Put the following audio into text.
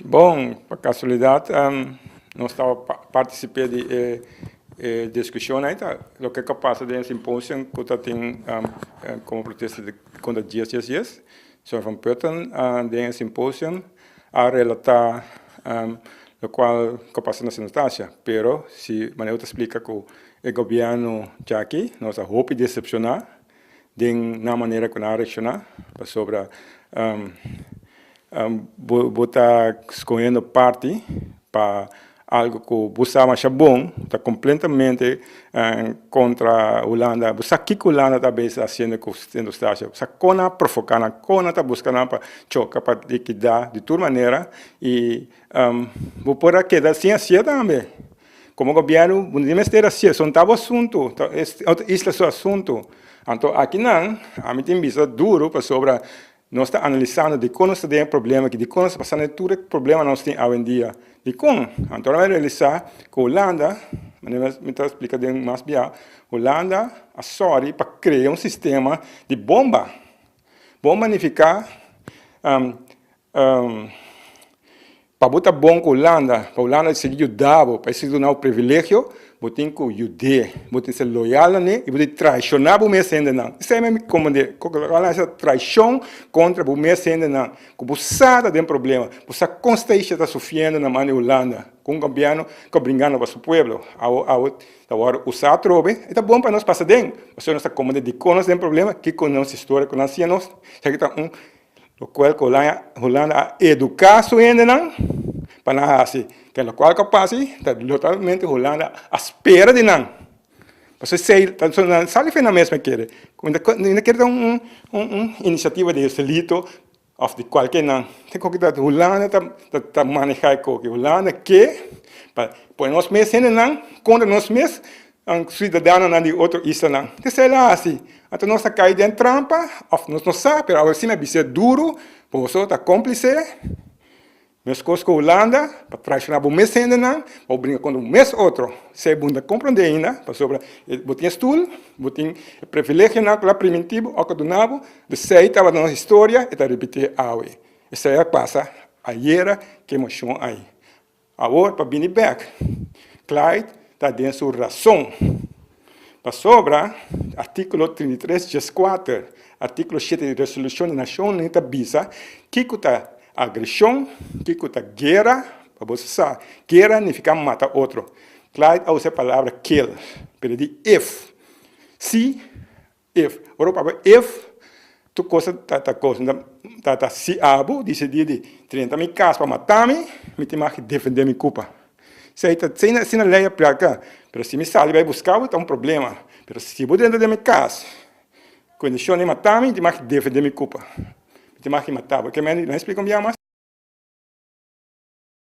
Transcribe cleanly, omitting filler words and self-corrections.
Bon, pa kasualidat nos tabata partisipá di e diskushon ei, ta loke a pasa den symposium ku ta tin komo protesta kontra 10-10-10. Señor Van Putten den symposium a relatá lokual a pasa na Sint Eustatius. Pero si manera ta splika ku e gobièrnu aki, nos a hopi desepshoná den na manera ku nan a reakshoná sobre bo ta skohiendo parti pa algu ku bo sa mas bon, ta kompletamente kontra Hulanda. Bo sa kiko Hulanda ta hasiendo ku Sint Eustatius. Bo sa kon a provoká, kon ta buskando pa choka, pa likidá di tur manera i bo por keda sin hasi tambe. Komo gobièrnu, no mester hasi, no ta asuntu, isla su asuntu. Anto, aki no, ami tin bista duru pasobra nos ta analisando di kon nos tin problema aki, di kon nos ta pasando tur problema nos tin awendia. Di kon. Anto, nos a realisá ku Hulanda, mi ta splika mas bien, Hulanda a sòru pa kria un sistema di bomba. Bomba signifiká pa bo ta bon ku Hulanda, pa Hulanda sigui yuda, pa sigui duna un privilegio, bo tin ku yuda, bo tin ku ser loyal n'e, i bo tin traishoná bo mes hendenan. Esei mi komprondé, e traishon kontra bo mes hendenan, ku bo sa tin problema, bo sa konstantemente ta sufriendo na man di Hulanda, ku un gobièrnu ku ta bringando pa su pueblo. Awor, usa trobe, ta bon pa nos pasa den. Pasobra nos ta komprondé di kon nos tin problema, ku nos historia, ku nos nos, ta un lokual Hulanda a eduká su hendenan pa nan hasi. Ku lokual ku pasa, ta totalmente Hulanda a spera di nan. Pasobra esei, sali fe nan mes kere. No ke un inisiativa di Joselito òf di kualke nan. Hulanda ta manehá e kos. Hulanda ke pa pone nos mes hendenan kontra nos mes siudadanonan di otro islanan. Esei ta asina. Anto nos a kai den trampa, òf nos no sa, pero awor si mi bisa duru, bo ta kómplise, meskos ku Hulanda, pa traishoná bo mes hendenan, pa bringa kontra mes otro. Si bo no komprondé ainda, pasobra bo tin stul, bo tin privilegionan ku a primintí bo, òf duna bo, esei tabata nos historia, i ta ripití awe. Esei a pasa ayera ku emoshon ei. Awor, pa bini bèk, Clyde ta den su rason. Pasobra, artíkulo 33, 4, artíkulo 7 di resolushon di Nashon ta bisa kiko ta agreshon, kiko ta guera, pa bo sa, guera signifiká mata otro. Clyde a usa e palabra kill, pero di if. Si, if. Ora papia if, tur kos ta kos, ta si abo disidí di drenta mi kas pa mata mi, mi tin ku defendé mi kurpa. Esei ta asina lei a apliká. Pero si mi sali bai buska, ta un problema. Pero si bo drenta den mi kas, kondishon di mata mi, mi tin ku defendé mi kurpa. Mi tin ku mata. Pasobra mi splika un biaha mas.